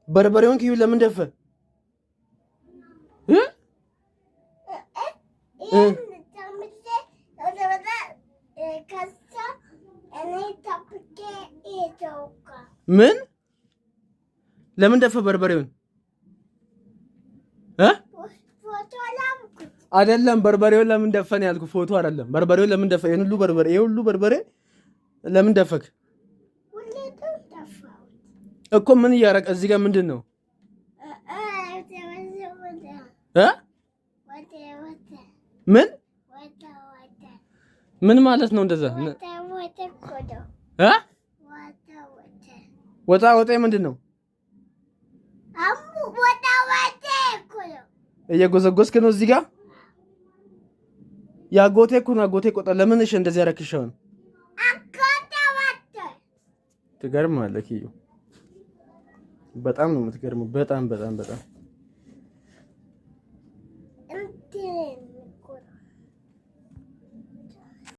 በርበሬውን ኪዩ ለምን ደፈ? እ እ ምን ለምን ደፈ በርበሬውን? እ አይደለም፣ በርበሬውን ለምን ደፈን ያልኩ፣ ፎቶ አይደለም። በርበሬውን ለምን ደፈ? ይሄን ሁሉ በርበሬ፣ ይሄ ሁሉ በርበሬ ለምን ደፈክ? እኮ ምን እያረቀ እዚህ ጋር ምንድን ነው? እ ምን ምን ማለት ነው እንደዛ? እ ወጣ ወጣ ምንድን ነው? እየጎዘጎዝክ ነው እዚህ ጋር? ያጎቴ እኮ ነው፣ አጎቴ ቆጣ። ለምን እሺ እንደዚህ ያረክሽውን? ትገርማለህ ኪዩ፣ በጣም ነው የምትገርመው። በጣም በጣም በጣም።